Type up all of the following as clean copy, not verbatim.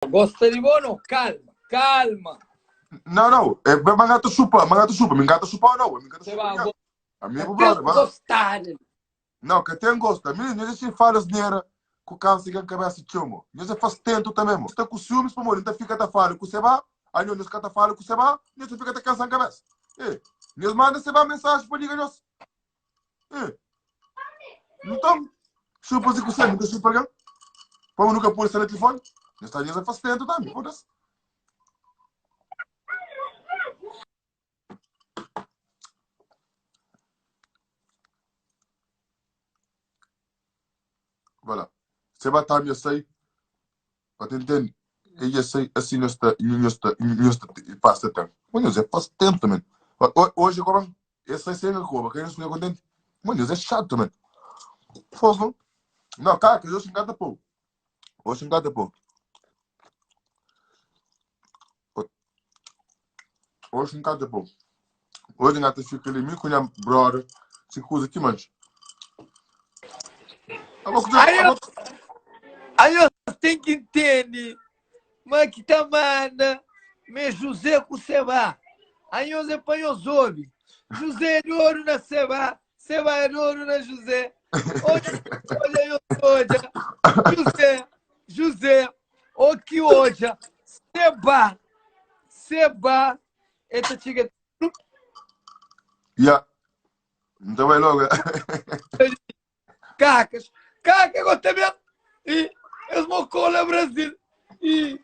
Gosta di bo no? Calma, calma. Não, não. É, mas gata chupa, mas gata chupa. Min gata chupa não. Min gata Você chupa vai ninguém. go- A minha é Tem brother, vai lá. gostar. Não, que tem gosto. A minha, não se fala asneira com câncer que cabeça de chumbo. Não se faz tento também, mo. Está com ciúmes para morrer, então fica tá falando com você vai. Aí não fica tá falando com você vai, não se fica tá cansando a cabeça. Eh, nós manda você vai mensagem para ligar nós. Eh. Então, chupa-se com você, nunca chupa alguém. Para nunca pôr no telefone. Nós está a faz tento também, foda-se. Vai lá. Você vai estar me sei. Para entender. E sei assim nós está nós está nós está passa tempo. Mas é faz tempo também. Hoje agora esse aí sem a cobra, quem não fica contente. Mano, é chato também. Fogo. Não, cara, que hoje engata pouco. Hoje engata pouco. Hoje engata pouco. Hoje engata fica ali, me com a brother, se coisa aqui, mano. Aí eu, aí eu tenho que entender, mas que tá manda, me José com Seba. Aí eu põe os ouve. José é de ouro na Seba, Seba é de ouro na José. Olha, olha, eu olha. José, José, o que hoje, Seba, Seba, esta chica. Yeah. Então vai logo. Cacas, cacas, gosta mesmo. E eles mocou na Brasil. E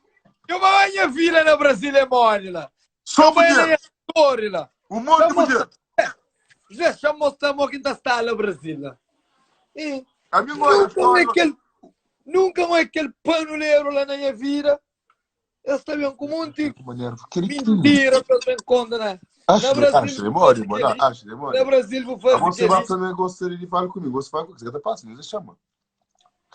eu vou a minha vila na Brasil é mole lá. Só Vai mulher. na torre lá. Um monte de mulher. José chamou Samo que ainda está lá no Brasil lá. E A minha mãe, nunca é aquele, nunca é aquele panuleiro lá na minha vida. Eles também com muito mentira para me conta, né? Acho Na Brasil, acho demora, mano. Acho demora. Na Brasil vou fazer Você vai também gostaria de falar comigo. Você fala comigo, você passa, você chama.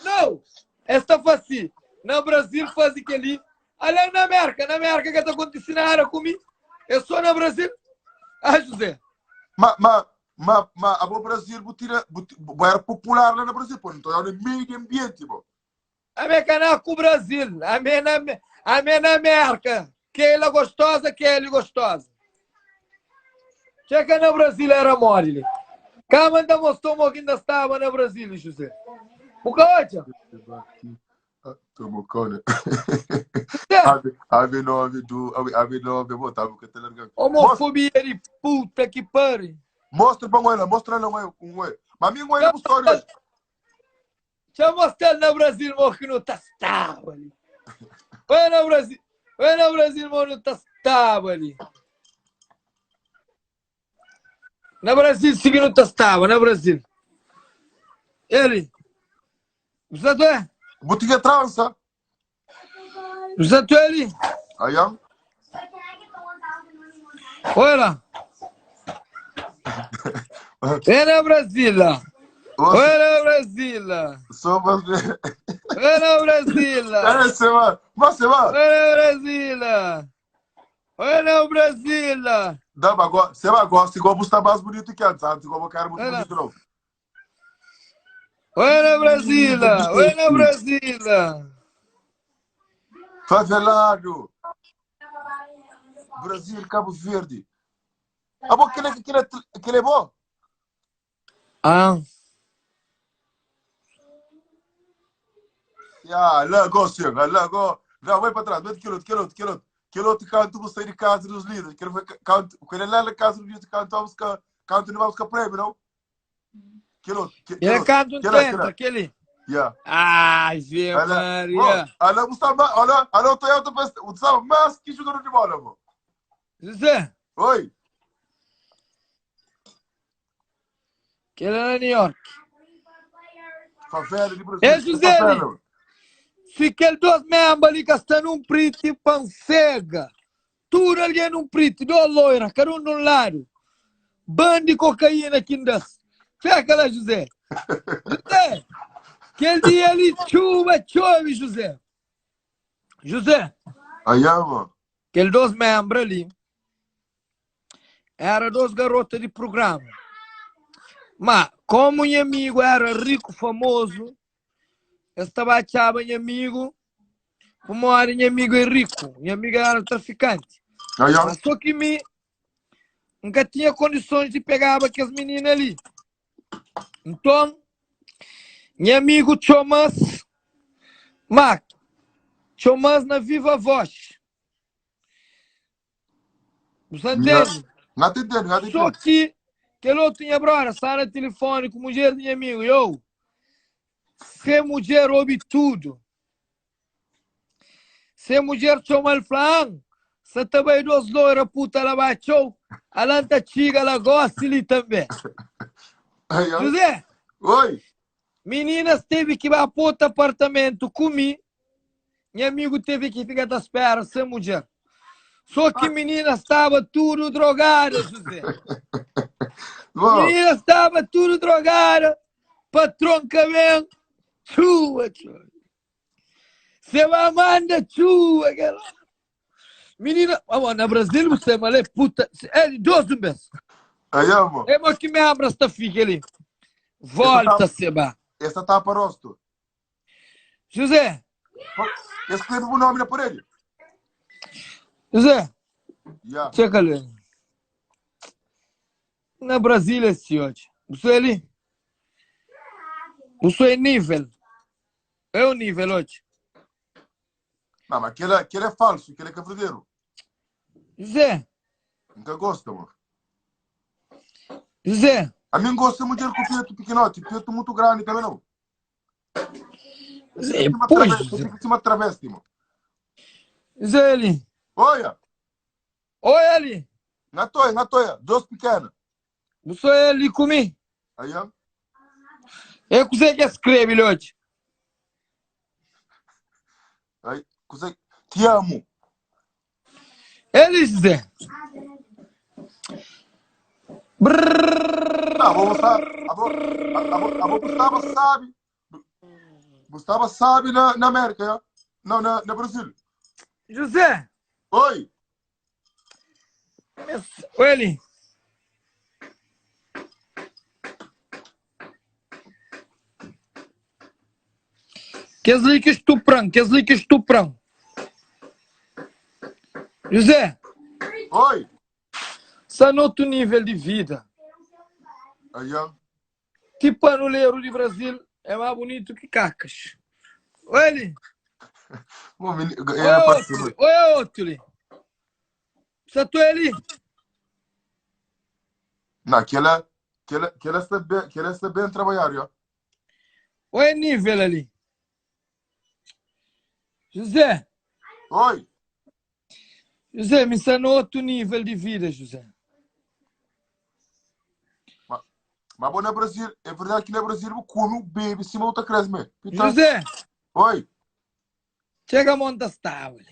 Não, esta faz assim. Na Brasil faz aquele. Ali na América, na América que está acontecendo nada comigo. Eu sou na Brasil. Ah, José. Mas, mas, mas, mas a Brasil, tira, era popular lá no Brasil, pô. Então era meio ambiente, pô. A minha canal com o Brasil. A minha na, a minha na América. Que ela gostosa, que ele gostosa. Chega no Brasil era mole. Cá manda mostrou que ainda estava no Brasil, José. O que olha? Tomou cona. Ave 9 do. Ave 9, botava que te largando. Homofobia de puta que pare. Mostra para ela, mostra ela um oi. Mas minha mãe não história hoje. Deixa eu mostrar no Brasil, morro que não tá estava ali. Vai no Brasil, vai no Brasil, morro não tá estava ali. Na Brasil, sim que não tá estava, na Brasil. Ele. Você tu é? Botinha trança. Você tu é ali? Aí, Olha lá. É na Brasília. Olha Brasília. Só você. Olha Brasília. É, você vai. Você vai. Olha Brasília. Olha Brasília. Dá, mas agora, você vai gosta igual você mais bonito que antes, antes igual o cara muito bonito não. Olha Brasília. Olha Brasília. Favelado. Brasil, Cabo Verde. Ah, bom, aquele, aquele, aquele é bom? Ah. Ya, lá, senhor, lá, go. Não, vai para trás, mete aquele outro, aquele outro, aquele outro. Aquele outro canto, vou sair de casa dos líderes. Aquele foi canto, aquele lá na casa dos líderes, canto, vamos buscar, canto, não vai buscar prêmio, não? Aquele outro, aquele É outro. canto Aquele, tenta, aquele. Yeah. Ai, Zé Olha, Maria. Olha, Gustavo, olha, olha o Toyota, o Gustavo, mas que jogador de bola, mano. José. Oi. Que ele é na New York. Favela de Brasil. É, José. Se aquele dois membros ali que estão num preto e pancega, tudo ali é num preto, duas loiras, cada um de um lado. Bando de cocaína aqui das. Feca lá, José. José, aquele dia ali, chuva, chove, José. José. Aí, mano. Aquele dois membros ali era dois garotos de programa. Mas, como meu amigo era rico, famoso, eu estava achava meu amigo. Pamodi nha amigu é riku, nha amigu éra trafikanti. Ai, Mas só ki mi N ka tinha kondisons di pegaba kes minina li. Nton, nha amigu txoma-s, má txoma-s na viva vós. Bu sta ntende? N ta ntende, N ta Só ntende. ki kel otu nha brother sta na tilifoni ku mudjer di nha amigu. Yo, se mudjer obi tudu. Se mudjer txoma-l fla, An, sa ta bai dos loira puta la ba txeu, ala N ta txiga la gosi li tanbe. Ai, ai. José, Oi, mininas tevi ki ba pa otu apartamentu ku mi, nha amigu tevi ki fika ta spera se mudjer. Só ki mininas staba tudu drogada, José. bom, Mininas staba tudu drogada, patron ka ben, txuba, txuba. Você vai manda txuba, aquela. Menina, oh, na Brasil você malé puta, é dois de um vez. Aí, amor. É mas que membra está fica ali. Volta, Seba. Essa tapa rosto. José. Escreve o nome na parede. José. Yeah. Checa ali. Na Brasília, senhor. Você ali? Você é nível. É o nível hoje. Não, mas aquele, aquele é falso, aquele é verdadeiro. José. Nunca gosta, mano. José. A mim gosta mulher com peito pequenote, peito muito grande também não. José, pois. Fica cima travesti, mano. José ali. Olha. Oi ali. Na toia, na toia, dois pequenos. Você é ali comigo. Aí, ó. É que você que escreve, hoje. Aí, você te amo. Ele, José. Não, vou mostrar. A vou, a, a, a, vou Gustavo sabe. Gustavo sabe na, na América, já? Não, na, na Brasil. José. Oi. Oi, ali. Kes li ki estupram, kes li ki estupram. José. Oi. Sta notu nível di vida. Aí, Ti panuleru di Brasil é mais bonito que cacas. Oi ali. Bom, menino, Oi, outro, oi, outro ali. Sa tu ali. Não, aquela, aquela, aquela está bem, aquela está bem trabalhar, ó. Oi, nível ali. José. Oi. José, me está no outro nível de vida, José. Mas, mas bom, na Brasil, é verdade que na Brasil eu como, bebe, se outra cresce, mesmo. Então, José. Oi. Chega a monta estável.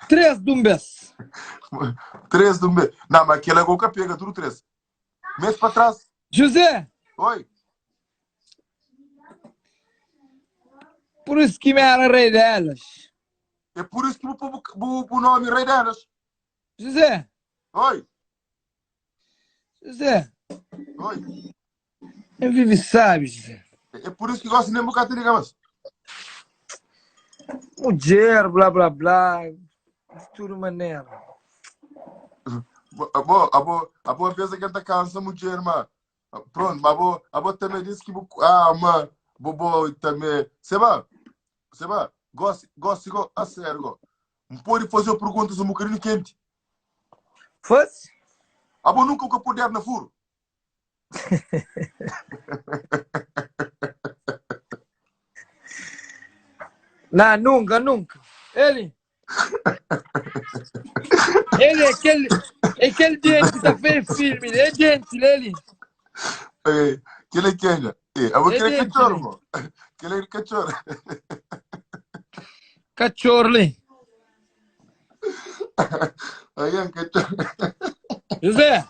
Três de um vez. Três de um vez. Não, mas aquela goca pega tudo três. Mês para trás. José. Oi. Por isso que me era rei delas. É por isso que o, o, o nome rei delas. José. Oi. José. Oi. Eu vive sabe, José. É por isso que gosto nem bocado de ligar mais. Mulher, blá blá blá. De tudo maneira. A boa, a boa, a boa pensa que ele tá cansa mulher, mas pronto, mas a boa, a boa também disse que ah, mas bobo também. Você vai, você vai, gosto, gosto, a sério, go. Não pode fazer perguntas um bocadinho quente. Faz? A boa nunca o poder na furo. Não, nunca, nunca. Ele. Ele é aquele, é aquele gente que tá feio filme, é gente, ele. É, que ele é quem? É, eu vou querer cachorro, mano. Que ele é cachorro. Cachorro, ali. Aí é cachorro. José.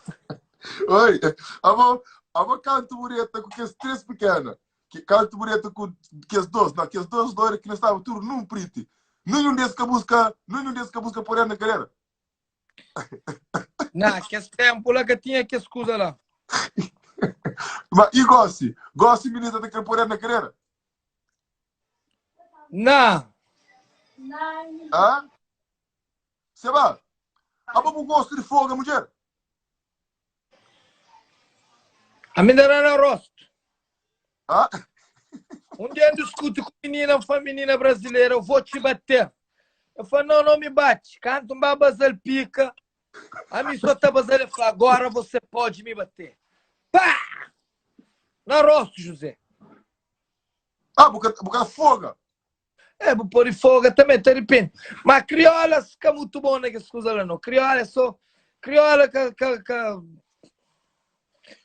Oi, a vou, a vou canto bonita com aqueles três pequenos. Que canto bonita com aqueles dois, não, aqueles dois loiros que não estavam tudo num prite. Nenhum desses que busca, nenhum desses que busca por na carreira. Não, aquele tempo lá que tinha que escusa lá. Mas e goste? Goste, menina, de querer pôr na carreira? Na. Hã? Seba, abo bu gosta di foga mudjer? Ami nda da na rostu. Hã? Um dia eu discuto com menina, fala menina brasileira, eu vou te bater. Eu falo, não, não me bate. Canto um babazal pica. A mim só tá basal, eu falo, agora você pode me bater. Pá! Na rosto, José. Ah, bu ka, bu ka foga. É, bu pode folga também, de repente. Mas crioula fica muito bom naquelas coisas lá, não. Crioula é só. Crioula que, que, que...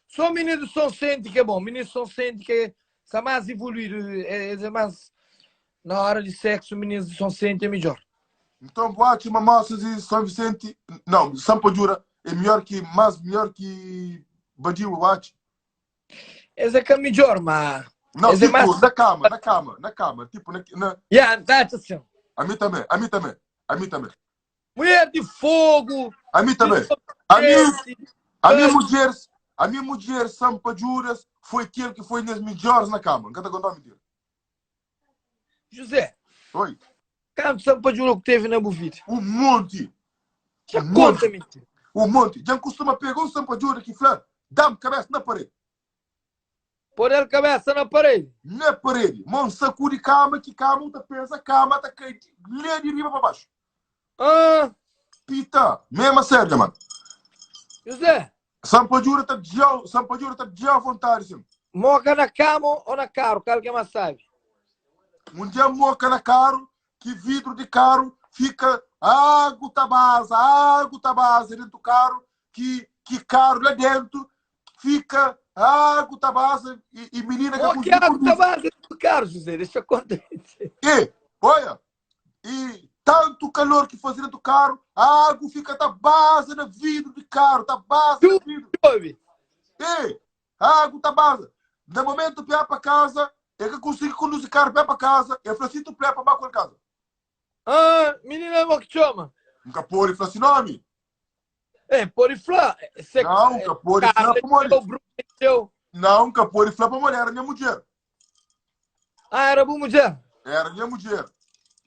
Só menino de São Vicente que é bom. Menino de São Vicente que é, é mais evoluído. É, é mais. Na hora de sexo, menino de São Vicente é melhor. Então, boate, Mamoças e São Vicente. Não, Sampadura é melhor que. Mais melhor que Badiu, boate. Esse é que é melhor, mas. Não, Esse é tipo, mais. na cama, na cama, na cama. Tipo, na, na... Yeah, tá assim. A mim também, a mim também, a mim também. Mulher de fogo. A mim também. De São A mim, Vicente, a minha mulher, a minha mulher Sampajuras foi aquele que foi nas melhores na cama. Nunca te contou mentira. José, Oi. quanto Sampadura que teve na Buvida? Um monte. Já Um conta monte. mentira. Um monte. Já costuma pegar um Sampajura que fala, dá-me cabeça na parede. Pôr ele cabeça na parede. Na parede. Mão sacude cama, que cama, tá pensa, cama, tá caindo, lê de riba para baixo. Ah, Pita, mesmo a sério, mano. José, Sampajura tá de Sampajura tá de à vontade, sim. moca na cama ou na carro, qual que é mais sabe? Um dia moca na carro, que vidro de carro fica água tá basa, água tá basa dentro do carro, que, que carro lá dentro fica água tá basa e, e menina que Moca água tá base do carro, José, deixa eu contar. E, olha, e tanto calor que fazia dentro do carro, a água fica tá base na vidro de carro, tá base na vidro. Ouve, E, a água tá base. No momento que para casa, é que consigo conduzir carro para casa, eu falei assim, tu para para de casa. Ah, menina, como que chama? Nunca pôr e falou assim, nome. É, por falar. Não, nunca pôr e falar para mulher. O Bruno teu. Não, nunca pôr e falar para mulher, era minha mulher. Ah, era boa mulher. Era minha mulher.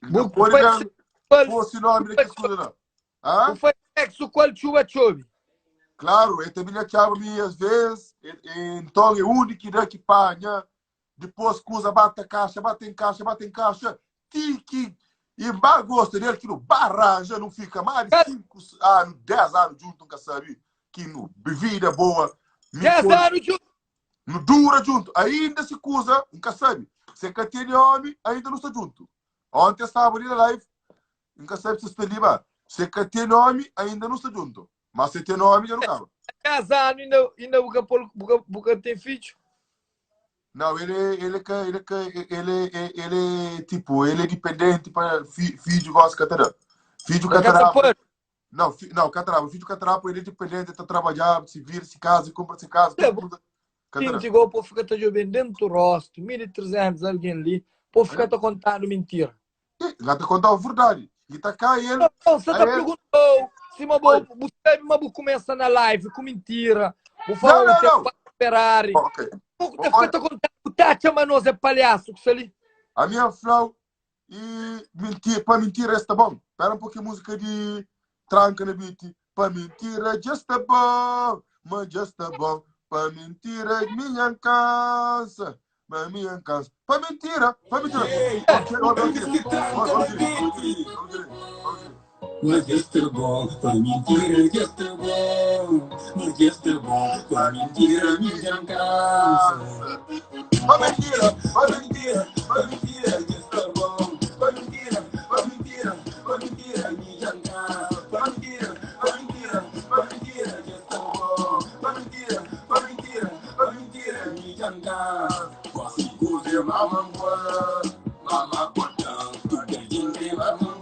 Bu- Nunca pôr foi- e Qual, fosse nome daquele coisa não. Hã? foi sexo, qual chuva chove? Claro, ele também achava me às vezes, e, e, então é o único que que panha, depois cusa, bate a caixa, bate em caixa, bate em caixa, tique, e mais gosta dele que no barranja não fica mais de 5 anos, 10 anos junto, nunca sabe, que no vida boa, me 10 foi- anos junto. não dura junto, ainda se cusa, nunca sabe, se que tem homem, ainda não está junto. Ontem estava ali na live, nunca sabe se está ali, mas se que tem homem, ainda não está junto. Mas se tem homem, já não acaba. 10 anos ainda, ainda buca, buca, buca tem filho. Não, ele, ele, ele, ele, ele, ele, tipo, ele é dependente para filho gosta catará. Filho catará. Não, fi, não, catará, filho catará, ele é dependente, tá trabalhando, se vira, se casa, compra, se casa, É, tudo. Catará. Gente, igual o povo fica te jogando dentro do rosto, 1300 alguém ali, o povo fica te contando mentira. Lá te contar a verdade. E tá cá ele. Não, não, você Aí tá ele- perguntou se uma boa, Oi. você uma boa começa na live com mentira. Vou falar Não, um não, não. Ferrari. Ok. O povo fica te contando, tá chamando nós é palhaço, que isso ali. A minha flow e mentir, para mentira está bom. Espera um pouquinho música de tranca na beat. Para mentira já está bom, mas já está bom. Para mentira minha casa, mas minha casa. Para mentira, para mentira. Ok, ok, ok. Ok, ok, ok. Mas este bom, pra mentira, este bom. Mas este bom, pra mentira, minha casa. Para mentira, para mentira, Pra mentira, este bom. Pra mentira, pra mentira, pra mentira, minha casa. Pra mentira, pra mentira, pra mentira, este bom. Pra mentira, pra mentira, pra mentira, minha casa. Quase coisa, mamãe, mamãe, tudo bem, mamãe.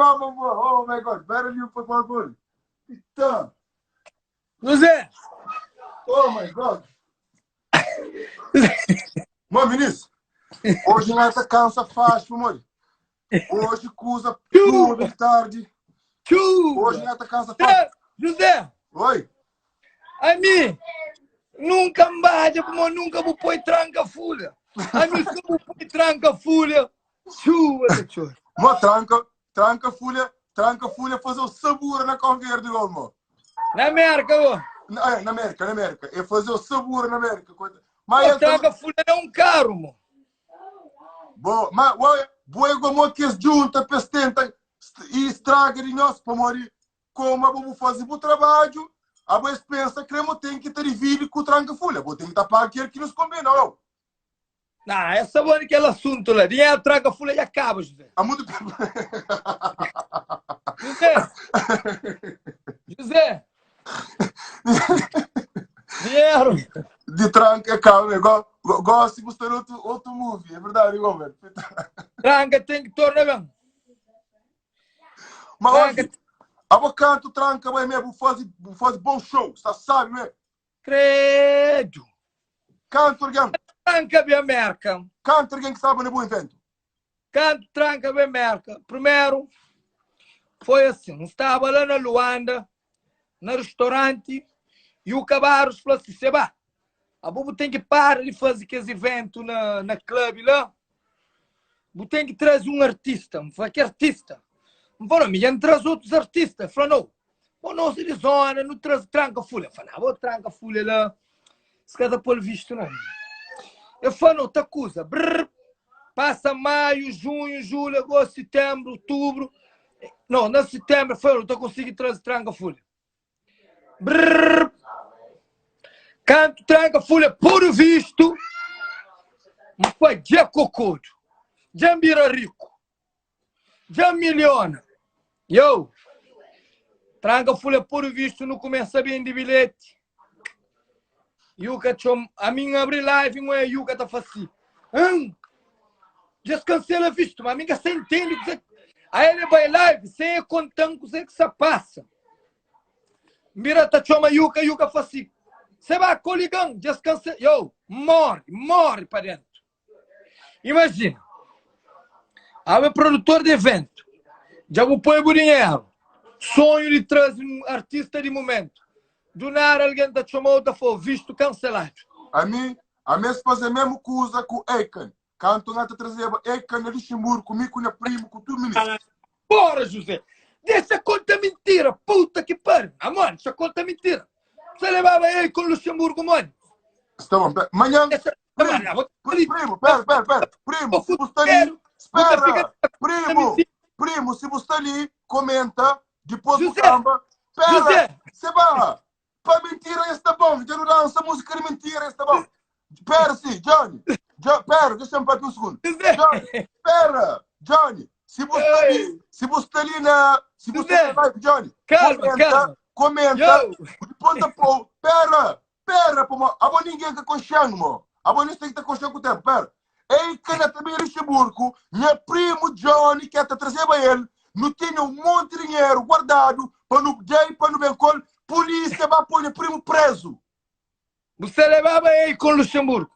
Oh my God, better you football goal. Então. José! Oh my God! Mô, ministro, hoje não tá cansa fácil, mano. Hoje cusa tudo tarde. Hoje não tá cansa fácil. José! Oi! Ami, nunca mbaja, como nunca vou pôr tranca folha. Ami, se vou pôr tranca folha, chuva, tchau. Mô, tranca, tranca folha, tranca folha fazer o sabor na Cão Verde, igual, mô. Na América, ô. Na, é, na América, na América. É fazer o sabor na América. Coisa. Mas ele tranca folha é um carro, mô. Boa, mas, ué, boa, igual, mô, que eles juntam, tenta e estraga de nós, para morrer. Como a bu faze bu trabadju, abo es pensa kre mo ten ki ta dividi ku tranka fulha. Bo ten ki ta paga kel ki nos konbina, ou? Nah, é só bom aquele assunto lá. Dinheiro tranca fulha já acaba, José. Há muito tempo. José! José! Dinheiro! De tranca acaba, igual, gosto de gostar outro, outro movie, é verdade, igual, velho. Tranca tem que tornar bem. Mas hoje, abo canto tranca bem mesmo, faz, faz bom show, está sabe mesmo. Credo. Canto alguém. Tranca bem América. Canto alguém que sabe no bom evento. Canto tranca bem América. Primeiro, foi assim, estava lá na Luanda, no restaurante, e o Cabarros falou assim, Seba, a Bubu tem que parar de fazer aqueles eventos na, na clube lá, Bu tem que trazer um artista. Me falei, que artista? Me falou, me traz outros artistas. Falou, não. Bom, não se de zona, não traz tranca folha. Falei, não, vou tranca folha lá. Se cada pôr visto, não. Eu falei, não, tá acusa. Brrr. Passa maio, junho, julho, agosto, setembro, outubro. Não, na setembro, foi, não tô conseguindo trazer tranca folha. Brrr. Canto, tranca, folha, puro visto. Foi dia cocudo. Jambira rico. Jamilhona. Yo. Tranca, folha, puro visto, não começa bem de bilhete. Yuka chom, a mim abri live, não é Yuka tá fácil. Hum? Descancela visto, mas a minha sem entende que você... Aí ele vai live, sem contando que você que se passa. Mira tá chama Yuka, Yuka faz assim. Você vai coligando, descansa. Yo, morre, morre para dentro. Imagina. Aí o produtor de evento. Já vou pôr o dinheiro. Sonho de trazer um artista de momento. Do nada alguém tá chamando, tá falando, visto cancelado. A mim, a mim se fazer mesmo coisa com Akon. Canto nada trazer Akon na Luxemburgo, comigo, com minha primo, com tudo menino. Bora, José! Deixa conta mentira, puta que pariu. Ah, mano, deixa conta mentira. Você levava ele com Luxemburgo, mano. Está bom, manhã. Deixa... Primo, primo, pera, pera, pera. Primo, se você está ali, espera. Primo, primo, se você está ali, comenta, depois José, do samba. Pera, José. você vai. Pa mentira es ta bom. Dja nu dansa música de mentira es ta bom. Pera si, Johnny. Jo, pera, deixa-me papia um segundo. Johnny, pera, Johnny. Se você está ali, se você está ali na, se você está na live, Johnny. Calma, comenta, calma. comenta, Yo. depois da pô, pera, pera, pô, mo. Abo ninguém que conchando, mo. Abo ninguém que tá conchando com o tempo, pera. Ei, que na também Luxemburgo, meu primo Johnny, que tá trazendo ele, não tinha um monte de dinheiro guardado para no day, para no Bencol, polícia vai pôr meu primo preso. Você levava aí com Luxemburgo.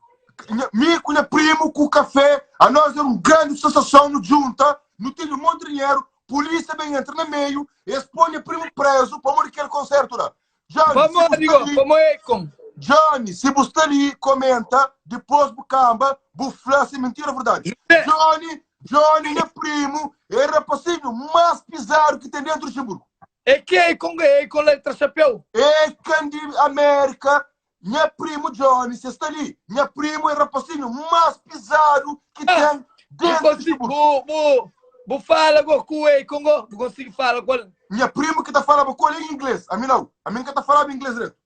Mi com meu primo, com o café, a nós era uma grande associação no junta, não tinha um monte de dinheiro, polícia bem entra no meio, eles põem meu primo preso para morrer aquele concerto lá. Johnny, Vamos, se você digo, ali, vamos aí com. Johnny, se você ali, comenta, depois bucamba, bufla, se mentira ou verdade. José. Johnny, Johnny, meu primo, é rapacinho mais pisado que tem dentro do Luxemburgo. É que aí com, é com letra chapéu. É Candy América, meu primo Johnny, você está ali. Meu primo é rapacinho mais pisado que Ah, tem dentro do Consigo, Luxemburgo. vou, vou, vou falar com o aí com, vou conseguir falar com ele. Minha primo que tá falando com ele em inglês. A mim não. A mim que tá falando inglês direto.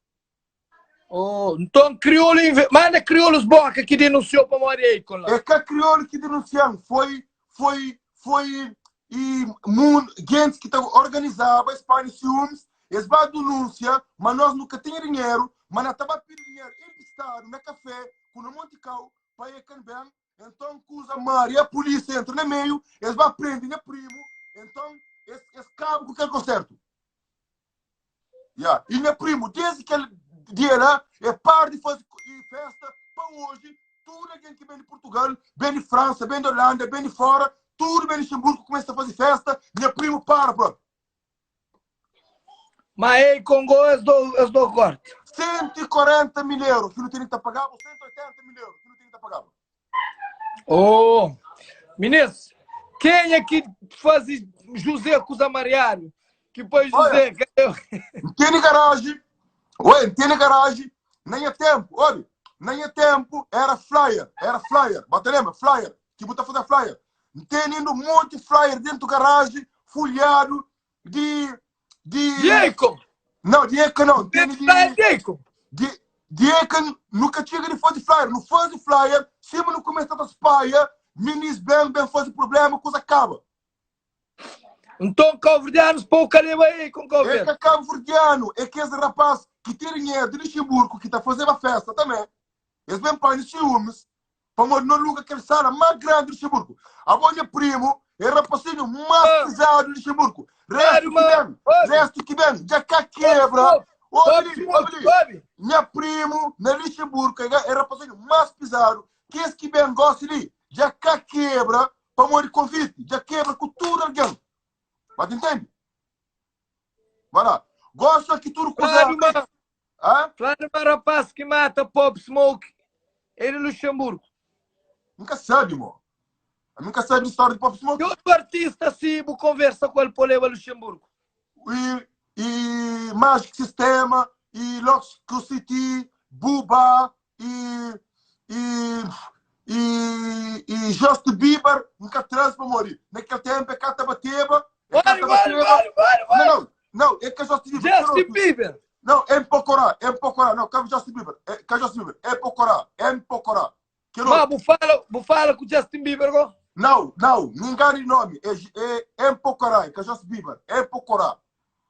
Oh, então crioulo, manda crioulos boca que denunciou para morrer aí com lá. É que a crioulo que denunciam foi, foi, foi e mundo, gente que tá organizava Espanha ciúmes, eles vão denúncia, mas nós nunca tínhamos dinheiro, mas nós estava pedindo dinheiro emprestado na café, com o Monte Cal, para ir bem, então usa Maria, a polícia entra no meio, eles vão prender meu primo, então eles, eles acabam com aquele concerto. Yeah. E meu primo, desde que ele dia lá, é par de fazer festa para hoje, tudo alguém que vem de Portugal, vem de França, vem de Holanda, vem de fora, tudo vem de Luxemburgo, começa a fazer festa, meu primo para, bro. Mas aí com eu dou, eu dou corte. 140 mil euros que não tem que tá pagar, ou 180 mil euros que não tem que tá pagar. Oh, Ministro, quem é que faz José acusa Mariano? Que põe José. Tem garagem, ué, tem garagem, nem é tempo, olha, nem é tempo, era flyer, era flyer, bota lembra, flyer, que bota fazer flyer. Tem indo um monte de flyer dentro do garagem, folhado, de. De. Diego! Não, Diego não. Tem De, de, Diego! de, Diego nunca chega de fazer flyer, não faz flyer, se não começa a espalha, minis bem, bem faz problema, coisa acaba. Então, cabo-verdianos, pouco leva aí com Cabo É Verde. que cabo-verdiano, é que esse rapaz que tem dinheiro de Luxemburgo, que está fazendo a festa também, eles vêm para os ciúmes, para morar no lugar que ele sala mais grande de Luxemburgo. A minha primo é rapazinho mais Ah. pesado de Luxemburgo. Resto que mano. vem, resto que vem, já cá quebra. Olha ali, olha ali. Sobe! Minha primo, na Luxemburgo, é rapazinho mais pesado, que esse que vem gosta ali, já cá quebra, para morrer convite, já quebra com tudo alguém. Mas entende? Vai lá. Gosta que tudo coisa. Claro, mano. Hã? Claro, mas rapaz que mata Pop Smoke, ele é Luxemburgo. Nunca sabe, irmão. Nunca sabe a história de Pop Smoke. E outro artista, se conversa com ele, poleva Luxemburgo. E, e Magic Sistema, e Lox City, Buba, e, e, e, e Justin Bieber, nunca traz para morrer. Naquele tempo é Catabateba. É Vai, vai, vai, vai, vai. Não, não, não, é que é Justin Bieber. Justin Bieber. Não, é Pocorá, é Pocorá. Não, cabe Justin Bieber. É, que Justin Bieber. É Pocorá, é Pocorá. Que Mas, vou falar, vou falar com o Justin Bieber, go. Não, não, não engane nome. É, é, é Pocorá, é que é Justin Bieber. É Pocorá.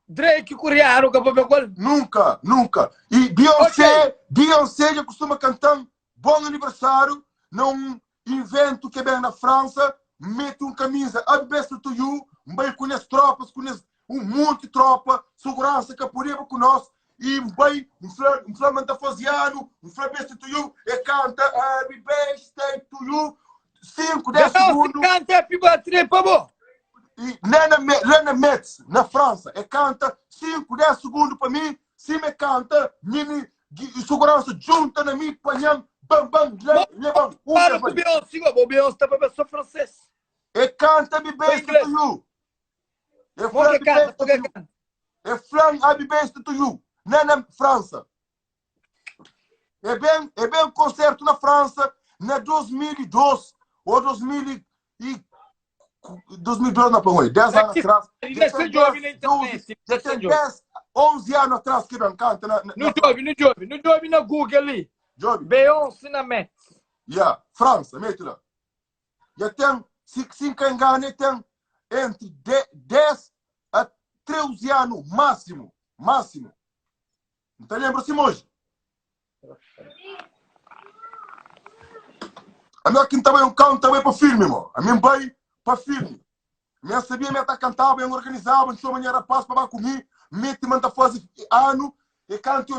Drake Curiaro, que para qual? Nunca, nunca. E Beyoncé, okay. Beyoncé já costuma cantar bom aniversário num evento que é bem na França, mete um camisa, a best to you, bem conhece tropas, conhece um monte de tropa, segurança que apoia com nós, e bem, um flamengo faziano, um best to you, e canta Happy Birthday to you, 5, 10 segundos. Canta Happy Birthday, para E Lena, Lena Metz, na França, e canta 5, 10 segundos para mim, se me canta, mini, segurança junta na mim, panham, bam, bam, le, bam. Para com o Beyoncé, o Beyoncé está para só francês. E canta Happy Birthday to you. E flan Happy Birthday to you. E flan Happy Birthday to you. Não na França. É bem um concerto na França, na 2012 ou 2000 e 2012 não, põe 10 anos atrás. Já tem 10, 11 anu atrás ki ben kanta na, na, Nu na djobe, nu djobe, nu djobe na Google li. Djobe. Beyoncé na Met. Yeah, França, mete lá. Já tem, se, se não engano, tem entre 10 a 13 anos, máximo. Máximo. Não te lembro assim hoje. A minha quinta também um cão também para firme, irmão. A minha vai para firme. Minha sabia, minha tá cantava, eu organizava, não tinha maneira rapaz para comigo, mete manda fazer ano e canto.